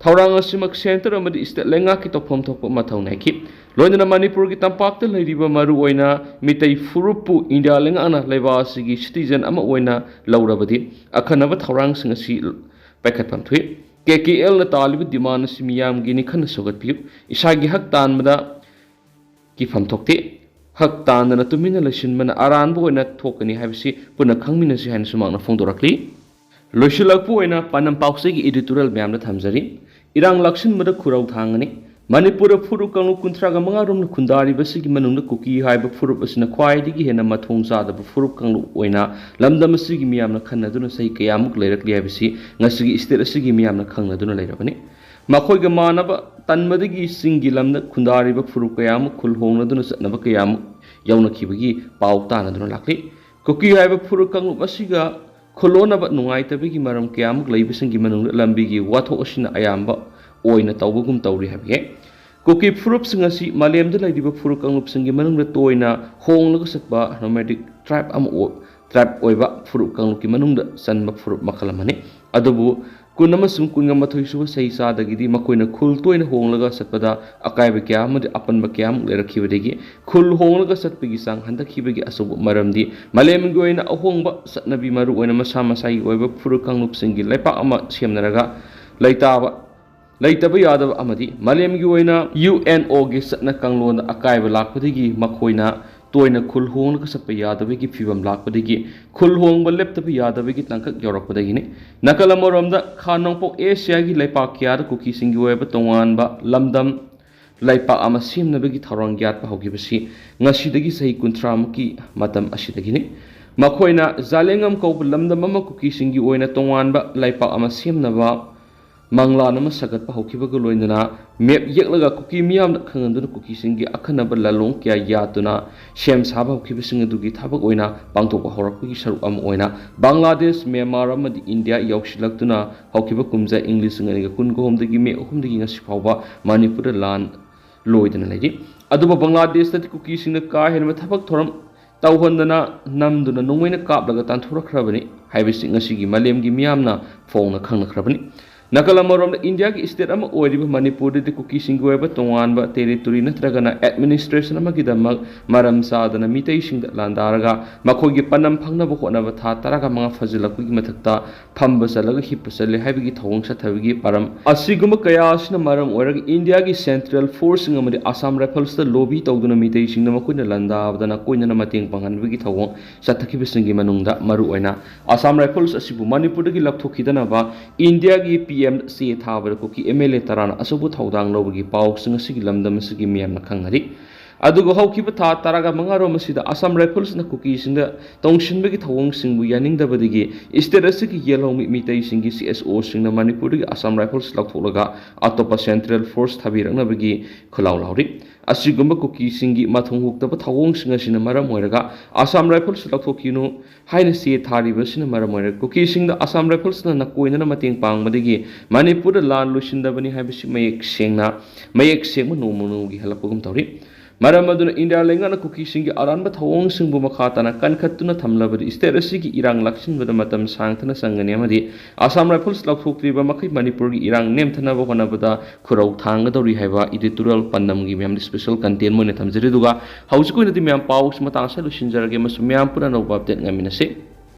ꯊꯧꯔꯥꯡ ꯑꯁꯤꯃꯛ ꯁꯦꯟꯇꯔ ꯑꯃꯗꯤ ꯁ꯭ꯇꯦꯠ ꯂꯩꯉꯥꯛꯀꯤ ꯇꯧꯐꯝ ꯊꯣꯛꯄ ꯃꯊꯧ ꯅꯥꯏꯈꯤ꯫ ꯂꯣꯏꯅꯅ ꯃꯅꯤꯄꯨꯔꯒꯤ ꯇꯝꯄꯥꯛꯇ ꯂꯩꯔꯤꯕ ꯃꯔꯨꯑꯣꯏꯅ ꯃꯤꯇꯩ ꯐꯨꯔꯨꯞꯄꯨ ꯏꯟꯗꯤꯌꯥ ꯂꯩꯉꯥꯛꯅ ꯂꯩꯕꯥꯛ ꯑꯁꯤꯒꯤ citizen ꯑꯃ ꯑꯣꯏꯅ ꯂꯧꯔꯕꯗꯤ ꯑꯈꯟꯅꯕ ꯊꯧꯔꯥꯡꯁꯤꯡ ꯑꯁꯤ ꯄꯥꯏꯈꯠꯐꯝ ꯊꯣꯛꯏ꯫ ꯀꯦ ꯀꯦ ꯑꯦꯜꯅ ꯇꯥꯜꯂꯤꯕ demand ꯑꯁꯤ ꯃꯤꯌꯥꯝꯒꯤꯅꯤ ꯈꯟꯅ ꯁꯧꯒꯠꯄꯤꯌꯨ꯫ ꯏꯁꯥꯒꯤ ꯍꯛ ꯇꯥꯟꯕꯗ ꯀꯤꯐꯝ ꯊꯣꯛꯇꯦ꯫ ꯍꯛ ꯇꯥꯟꯗꯅ ꯇꯨꯃꯤꯟꯅ ꯂꯩꯁꯤꯟꯕꯅ ꯑꯔꯥꯟꯕ ꯑꯣꯏꯅ ꯊꯣꯛꯀꯅꯤ ꯍꯥꯏꯕꯁꯤ ꯄꯨꯟꯅ ꯈꯪꯃꯤꯟꯅꯁꯤ ꯍꯥꯏꯅꯁꯨ ꯃꯍꯥꯛꯅ ꯐꯣꯡꯗꯣꯔꯛꯂꯤ꯫ ꯂꯣꯏꯁꯤꯜꯂꯛꯄ ꯑꯣꯏꯅ ꯄꯥꯟꯗꯝ ꯄꯥꯎꯆꯦꯒꯤ editorial ꯃꯌꯥꯝꯗ ꯊꯝꯖꯔꯤ꯫ ꯏꯔꯥꯡ ꯂꯥꯛꯁꯤꯟꯕꯗ ꯈꯨꯔꯧ ꯊꯥꯡꯒꯅꯤ꯫ ꯃꯅꯤꯄꯨꯔꯗ ꯐꯨꯔꯨꯞ ꯀꯥꯡꯂꯨꯞ ꯀꯨꯟꯊ꯭ꯔꯥꯒ ꯃꯉꯥ ꯔꯣꯝꯅ ꯈꯨꯟꯗꯥꯔꯤꯕꯁꯤꯒꯤ ꯃꯅꯨꯡꯗ ꯀꯨꯀꯤ ꯍꯥꯏꯕ ꯐꯨꯔꯨꯞ ꯑꯁꯤꯅ ꯈ꯭ꯋꯥꯏꯗꯒꯤ ꯍꯦꯟꯅ ꯃꯊꯣꯡ ꯆꯥꯗꯕ ꯐꯨꯔꯨꯞ ꯀꯥꯡꯂꯨꯞ ꯑꯣꯏꯅ ꯂꯝꯗꯝ ꯑꯁꯤꯒꯤ ꯃꯤꯌꯥꯝꯅ ꯈꯟꯅꯗꯨꯅ ꯆꯍꯤ ꯀꯌꯥꯃꯨꯛ ꯂꯩꯔꯛꯂꯤ ꯍꯥꯏꯕꯁꯤ ꯉꯁꯤꯒꯤ ꯁ꯭ꯇꯦꯠ ꯑꯁꯤꯒꯤ ꯃꯤꯌꯥꯝꯅ ꯈꯪꯅꯗꯨꯅ ꯂꯩꯔꯕꯅꯤ꯫ ꯃꯈꯣꯏꯒ ꯃꯥꯟꯅꯕ ꯇꯟꯕꯗꯒꯤ ꯆꯤꯡꯒꯤ ꯂꯝꯗ ꯈꯨꯟꯗꯥꯔꯤꯕ ꯐꯨꯔꯨꯞ ꯀꯌꯥ ꯑꯃ ꯈꯨꯜ ꯍꯣꯡꯅꯗꯨꯅ ꯆꯠꯅꯕ ꯀꯌꯥ ꯑꯃ ꯌꯥꯎꯅꯈꯤꯕꯒꯤ ꯄꯥꯎ ꯇꯥꯅꯗꯨꯅ ꯂꯥꯛꯂꯤ꯫ ꯀꯨꯀꯤ ꯍꯥꯏꯕ ꯐꯨꯔꯨꯞ ꯀꯥꯡꯂꯨꯞ ꯑꯁꯤꯒ ꯈꯨꯜꯂꯣꯟꯅꯕ ꯅꯨꯡꯉꯥꯏꯇꯕꯒꯤ ꯃꯔꯝ ꯀꯌꯥꯃꯨꯛ ꯂꯩꯕꯁꯤꯡꯒꯤ ꯃꯅꯨꯡꯗ ꯂꯝꯕꯤꯒꯤ ꯋꯥꯊꯣꯛ ꯑꯁꯤꯅ ꯑꯌꯥꯝꯕ ꯑꯣꯏꯅ ꯇꯧꯕꯒꯨꯝ ꯇꯧꯔꯤ ꯍꯥꯏꯕꯒꯤ꯫ ꯀꯨꯀꯤ ꯐꯨꯔꯨꯞꯁꯤꯡ ꯑꯁꯤ ꯃꯥꯂꯦꯝꯗ ꯂꯩꯔꯤꯕ ꯐꯨꯔꯨꯞ ꯀꯥꯡꯂꯨꯞꯁꯤꯡꯒꯤ ꯃꯅꯨꯡꯗ ꯇꯣꯏꯅ ꯍꯣꯡꯂꯒ ꯆꯠꯄ nomadic tribe ꯑꯃ ꯑꯣꯏ-, tribe ꯑꯣꯏꯕ ꯐꯨꯔꯨꯞ ꯀꯥꯡꯂꯨꯞꯀꯤ ꯃꯅꯨꯡꯗ ꯆꯟꯕ ꯐꯨꯔꯨꯞ ꯃꯈꯜ ꯑꯃꯅꯤ꯫ ꯑꯗꯨꯕꯨ ꯀꯨꯟ ꯑꯃꯁꯨꯡ ꯀꯨꯟꯃꯥꯊꯣꯏ ꯁꯨꯕ ꯆꯍꯤ ꯆꯥꯗꯒꯤꯗꯤ ꯃꯈꯣꯏꯅ ꯈꯨꯜ ꯇꯣꯏꯅ ꯍꯣꯡꯂꯒ ꯆꯠꯄꯗ ꯑꯀꯥꯏꯕ ꯀꯌꯥ ꯑꯃꯗꯤ ꯑꯄꯟꯕ ꯀꯌꯥ ꯑꯃ ꯂꯩꯔꯛꯈꯤꯕꯗꯒꯤ ꯈꯨꯜ ꯍꯣꯡꯂꯒ ꯆꯠꯄꯒꯤ ꯆꯥꯡ ꯍꯟꯊꯈꯤꯕꯒꯤ ꯑꯆꯧꯕ ꯃꯔꯝꯗꯤ ꯃꯥꯂꯦꯝꯒꯤ ꯑꯣꯏꯅ ꯑꯍꯣꯡꯕ ꯆꯠꯅꯕꯤ, ꯃꯔꯨꯑꯣꯏꯅ ꯃꯁꯥ ꯃꯁꯥꯒꯤ ꯑꯣꯏꯕ ꯐꯨꯔꯨꯞ ꯀꯥꯡꯂꯨꯞꯁꯤꯡꯒꯤ ꯂꯩꯄꯥꯛ ꯑꯃ ꯁꯦꯝꯅꯔꯒ ꯂꯩꯇꯥꯕ, ꯂꯩꯇꯕ ꯌꯥꯗꯕ ꯑꯃꯗꯤ ꯃꯥꯂꯦꯝꯒꯤ ꯑꯣꯏꯅ ꯌꯨ ꯑꯦꯟ ꯑꯣꯒꯤ ꯆꯠꯅ ꯀꯥꯡꯂꯣꯟꯗ ꯑꯀꯥꯏꯕ ꯂꯥꯛꯄꯗꯒꯤ ꯃꯈꯣꯏꯅ ꯇꯣꯏꯅ ꯈꯨꯜ ꯍꯣꯡꯂꯒ ꯆꯠꯄ ꯌꯥꯗꯕꯒꯤ ꯐꯤꯕꯝ ꯂꯥꯛꯄꯗꯒꯤ ꯈꯨꯜ ꯍꯣꯡꯕ ꯂꯦꯞꯇꯕ ꯌꯥꯗꯕꯒꯤ ꯇꯥꯡꯀꯛ ꯌꯧꯔꯛꯄꯗꯒꯤꯅꯤ꯫ ꯅꯥꯀꯜ ꯑꯃꯔꯣꯝꯗ ꯈꯥ ꯅꯣꯡꯄꯣꯛ ꯑꯦꯁꯤꯌꯥꯒꯤ ꯂꯩꯄꯥꯛ ꯀꯌꯥꯗ ꯀꯨꯀꯤꯁꯤꯡꯒꯤ ꯑꯣꯏꯕ ꯇꯣꯉꯥꯟꯕ ꯂꯝꯗꯝ ꯂꯩꯄꯥꯛ ꯑꯃ ꯁꯦꯝꯅꯕꯒꯤ ꯊꯧꯔꯥꯡ ꯌꯥꯠꯄ ꯍꯧꯈꯤꯕꯁꯤ ꯉꯁꯤꯗꯒꯤ ꯆꯍꯤ ꯀꯨꯟꯊ꯭ꯔꯥꯃꯨꯛꯀꯤ ꯃꯇꯝ ꯑꯁꯤꯗꯒꯤꯅꯤ꯫ ꯃꯈꯣꯏꯅ ꯖꯥꯂꯦꯡꯉꯝ ꯀꯧꯕ ꯂꯝꯗꯝ ꯑꯃ ꯀꯨꯀꯤꯁꯤꯡꯒꯤ ꯑꯣꯏꯅ ꯇꯣꯉꯥꯟꯕ ꯂꯩꯄꯥꯛ ꯑꯃ ꯁꯦꯝꯅꯕ ꯃꯪꯂꯥꯟ ꯑꯃ ꯁꯥꯒꯠꯄ ꯍꯧꯈꯤꯕꯒ ꯂꯣꯏꯅꯅ ꯃꯦꯞ ꯌꯦꯛꯂꯒ ꯀꯨꯀꯤ ꯃꯤꯌꯥꯝꯗ ꯈꯪꯍꯟꯗꯨꯅ ꯀꯨꯀꯤꯁꯤꯡꯒꯤ ꯑꯈꯟꯅꯕ ꯂꯥꯂꯣꯡ ꯀꯌꯥ ꯌꯥꯠꯇꯨꯅ ꯁꯦꯝ ꯁꯥꯕ ꯍꯧꯈꯤꯕꯁꯤꯡ ꯑꯗꯨꯒꯤ ꯊꯕꯛ ꯑꯣꯏꯅ ꯄꯥꯡꯊꯣꯛꯄ ꯍꯧꯔꯛꯄꯒꯤ ꯁꯔꯨꯛ ꯑꯃ ꯑꯣꯏꯅ ꯕꯪꯒ꯭ꯂꯥꯗꯦꯁ, ꯃ꯭ꯌꯥꯟꯃꯥꯔ ꯑꯃꯗꯤ ꯏꯟꯗꯤꯌꯥ ꯌꯧꯁꯤꯜꯂꯛꯇꯨꯅ ꯍꯧꯈꯤꯕ ꯀꯨꯝꯖꯥ ꯏꯪ ꯂꯤꯁꯤꯡ ꯑꯅꯤꯒ ꯀꯨꯟꯒ ꯑꯍꯨꯝꯗꯒꯤ ꯃꯦ ꯑꯍꯨꯝꯗꯒꯤ ꯉꯁꯤ ꯐꯥꯎꯕ ꯃꯅꯤꯄꯨꯔꯗ ꯂꯥꯟ ꯂꯣꯏꯗꯅ ꯂꯩꯔꯤ꯫ ꯑꯗꯨꯕꯨ ꯕꯪꯒ꯭ꯂꯥꯗꯦꯁꯇꯗꯤ ꯀꯨꯀꯤꯁꯤꯡꯅ ꯀꯥ ꯍꯦꯟꯕ ꯊꯕꯛ ꯊꯧꯔꯝ ꯇꯧꯍꯟꯗꯅ ꯅꯝꯗꯨꯅ ꯅꯣꯡꯃꯩꯅ ꯀꯥꯞꯂꯒ ꯇꯥꯟꯊꯣꯔꯛꯈ꯭ꯔꯕꯅꯤ ꯍꯥꯏꯕꯁꯤ ꯉꯁꯤꯒꯤ ꯃꯥꯂꯦꯝꯒꯤ ꯃꯤꯌꯥꯝꯅ ꯐꯣꯡꯅ ꯈꯪꯅꯈ꯭ꯔꯕꯅꯤ꯫ ꯅꯥꯀꯜ ꯑꯃꯔꯣꯝꯗ ꯏꯟꯗꯤꯌꯥꯒꯤ ꯁ꯭ꯇꯦꯠ ꯑꯃ ꯑꯣꯏꯔꯤꯕ ꯃꯅꯤꯄꯨꯔꯗꯗꯤ ꯀꯨꯀꯤꯁꯤꯡꯒꯤ ꯑꯣꯏꯕ ꯇꯣꯉꯥꯟꯕ ꯇꯦꯔꯤꯇꯣꯔꯤ ꯅꯠꯇ꯭ꯔꯒꯅ ꯑꯦꯗꯃꯤꯅꯤꯁꯇ꯭ꯔꯦꯁꯟ ꯑꯃꯒꯤꯗꯃꯛ ꯃꯔꯝ ꯆꯥꯗꯅ ꯃꯤꯇꯩꯁꯤꯡꯗ ꯂꯥꯟꯗꯥꯔꯒ ꯃꯈꯣꯏꯒꯤ ꯄꯟꯅꯝ ꯐꯪꯅꯕ ꯍꯣꯠꯅꯕ ꯊꯥ ꯇꯔꯥꯒ ꯃꯉꯥ ꯐꯥꯖꯤꯜꯂꯛꯄꯒꯤ ꯃꯊꯛꯇ ꯐꯝꯕ ꯆꯠꯂꯒ ꯍꯤꯞꯄ ꯆꯠꯂꯦ ꯍꯥꯏꯕꯒꯤ ꯊꯧꯑꯣꯡ ꯆꯠꯊꯕꯒꯤ ꯃꯔꯝ ꯑꯁꯤꯒꯨꯝꯕ ꯀꯌꯥ ꯑꯁꯤꯅ ꯃꯔꯝ ꯑꯣꯏꯔꯒ ꯏꯟꯗꯤꯌꯥꯒꯤ ꯁꯦꯟꯇ꯭ꯔꯦꯜ ꯐꯣꯔꯁꯁꯤꯡ ꯑꯃꯗꯤ ꯑꯁꯥꯝ ꯔꯥꯏꯐꯜꯁꯇ ꯂꯣꯕꯤ ꯇꯧꯗꯨꯅ ꯃꯤꯇꯩꯁꯤꯡꯅ ꯃꯈꯣꯏꯅ ꯂꯥꯟꯗꯥꯕꯗ ꯅꯥꯀꯣꯏꯅꯅ ꯃꯇꯦꯡ ꯄꯥꯡꯍꯟꯕꯒꯤ ꯊꯧꯑꯣꯡ ꯆꯠꯊꯈꯤꯕꯁꯤꯡꯒꯤ ꯃꯅꯨꯡꯗ ꯃꯔꯨꯑꯣꯏꯅ ꯑꯁꯥꯝ ꯔꯥꯏꯐꯜꯁ ꯑꯁꯤꯕꯨ ꯃꯅꯤꯄꯨꯔꯗꯒꯤ ꯂꯧꯊꯣꯛꯈꯤꯗꯅꯕ ꯏꯟꯗꯤꯌꯥꯒꯤ ꯄꯤ ꯑꯦꯝ ꯆꯦ ꯊꯥꯕꯗ ꯀꯨꯀꯤ ꯑꯦꯝ ꯑꯦꯜ ꯑꯦ ꯇꯔꯥꯅ ꯑꯆꯧꯕ ꯊꯧꯗꯥꯡ ꯂꯧꯕꯒꯤ ꯄꯥꯎꯁꯤꯡ ꯑꯁꯤꯒꯤ ꯂꯝꯗꯝ ꯑꯁꯤꯒꯤ ꯃꯤꯌꯥꯝꯅ ꯈꯪꯅꯔꯤ꯫ ꯑꯗꯨꯒ ꯍꯧꯈꯤꯕ ꯊꯥ ꯇꯔꯥꯒ ꯃꯉꯥꯔꯣꯝ ꯑꯁꯤꯗ ꯑꯁꯥꯝ ꯔꯥꯏꯐꯜꯁꯅ ꯀꯨꯀꯤꯁꯤꯡꯗ ꯇꯧꯁꯤꯟꯕꯒꯤ ꯊꯧꯑꯣꯡꯁꯤꯡꯕꯨ ꯌꯥꯅꯤꯡꯗꯕꯗꯒꯤ ꯁ꯭ꯇꯦꯠ ꯑꯁꯤꯒꯤ ꯌꯦꯜꯍꯧꯃꯤ ꯃꯤꯇꯩꯁꯤꯡꯒꯤ ꯁꯤ ꯑꯦꯁ ꯑꯣꯁꯤꯡꯅ ꯃꯅꯤꯄꯨꯔꯗꯒꯤ ꯑꯁꯥꯝ ꯔꯥꯏꯐꯜꯁ ꯂꯧꯊꯣꯛꯂꯒ ꯑꯇꯣꯞꯄ ꯁꯦꯟꯇ꯭ꯔꯦꯜ ꯐꯣꯔꯁ ꯊꯥꯕꯤꯔꯛꯅꯕꯒꯤ ꯈꯨꯜꯂꯥꯎ ꯂꯥꯎꯔꯤ꯫ ꯑꯁꯤꯒꯨꯝꯕ ꯀꯨꯀꯤꯁꯤꯡꯒꯤ ꯃꯊꯣꯡ ꯍꯨꯛꯇꯕ ꯊꯧꯑꯣꯡꯁꯤꯡ ꯑꯁꯤꯅ ꯃꯔꯝ ꯑꯣꯏꯔꯒ ꯑꯁꯥꯝ ꯔꯥꯏꯐꯜꯁ ꯂꯧꯊꯣꯛꯈꯤꯅꯨ ꯍꯥꯏꯅ ꯆꯦ ꯊꯥꯔꯤꯕꯁꯤꯅ ꯃꯔꯝ ꯑꯣꯏꯔꯒ ꯀꯨꯀꯤꯁꯤꯡꯗ ꯑꯁꯥꯝ ꯔꯥꯏꯐꯜꯁꯅ ꯅꯥꯀꯣꯏꯅꯅ ꯃꯇꯦꯡ ꯄꯥꯡꯕꯗꯒꯤ ꯃꯅꯤꯄꯨꯔꯗ ꯂꯥꯟ ꯂꯣꯏꯁꯤꯟꯗꯕꯅꯤ ꯍꯥꯏꯕꯁꯤ ꯃꯌꯦꯛ ꯁꯦꯡꯅ, ꯃꯌꯦꯛ ꯁꯦꯡꯕ ꯅꯣꯡꯃ ꯅꯣꯡꯃꯒꯤ ꯍꯦꯜꯂꯛꯄꯒꯨꯝ ꯇꯧꯔꯤ꯫ ꯃꯔꯝ ꯑꯗꯨꯅ ꯏꯟꯗꯤꯌꯥ ꯂꯩꯉꯥꯛꯅ ꯀꯨꯀꯤꯁꯤꯡꯒꯤ ꯑꯔꯥꯟꯕ ꯊꯧꯑꯣꯡꯁꯤꯡꯕꯨ ꯃꯈꯥ ꯇꯥꯅ ꯀꯟꯈꯠꯇꯨꯅ ꯊꯝꯂꯕꯗꯤ ꯁ꯭ꯇꯦꯠ ꯑꯁꯤꯒꯤ ꯏꯔꯥꯡ ꯂꯥꯛꯁꯤꯟꯕꯗ ꯃꯇꯝ ꯁꯥꯡꯊꯅ ꯆꯪꯒꯅꯤ ꯑꯃꯗꯤ ꯑꯁꯥꯝ ꯔꯥꯏꯐꯜꯁ ꯂꯧꯊꯣꯛꯇ꯭ꯔꯤꯕ ꯃꯈꯩ ꯃꯅꯤꯄꯨꯔꯒꯤ ꯏꯔꯥꯡ ꯅꯦꯝꯊꯅꯕ ꯍꯣꯠꯅꯕꯗ ꯈꯨꯔꯧ ꯊꯥꯡꯒꯗꯧꯔꯤ ꯍꯥꯏꯕ editorial ꯄꯟꯗꯝꯒꯤ ꯃꯌꯥꯝꯗ special content ꯑꯣꯏꯅ ꯊꯝꯖꯔꯤ꯫ ꯑꯗꯨꯒ ꯍꯧꯖꯤꯛꯀꯤ ꯑꯣꯏꯅꯗꯤ ꯃꯌꯥꯝ ꯄꯥꯎꯁꯤ ꯃꯇꯥꯡ ꯑꯁꯤꯗ ꯂꯣꯏꯁꯤꯟꯖꯔꯒꯦ ꯑꯃꯁꯨꯡ ꯃꯌꯥꯝ ꯄꯨꯟꯅ ꯑꯅꯧꯕ update ꯉꯥꯏꯃꯤꯟꯅꯁꯤ꯫